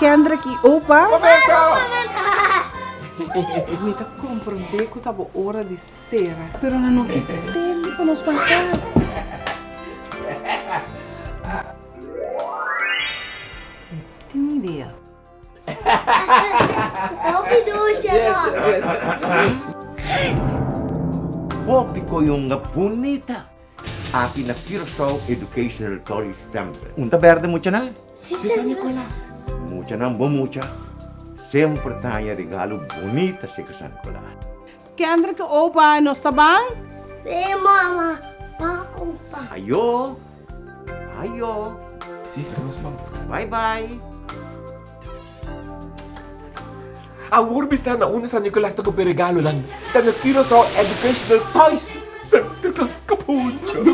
Kendrick i Opa. Mi ta komprondé ku ta bo ora di sera, pero nan no ke tende pa nos ban kas. Mi tin un idea. Hopi dushi no. Hopi koyunga bunita aki na Curaçao Educational Toy Center. Un ta berde muchanan? Si San Nicolas. Muchanan bon mucha semper ta haña regalo bunita si ku San Nicolas. Kendrick opa nos ta ban? Si mama, pa opa. Ayo, ayo. Si nos ban. Bye bye. Awor bisa na unda San Nicolas ta kumpra e regalonan. Ta na Curaçao Educational Toys. San Nicolas kapuncha.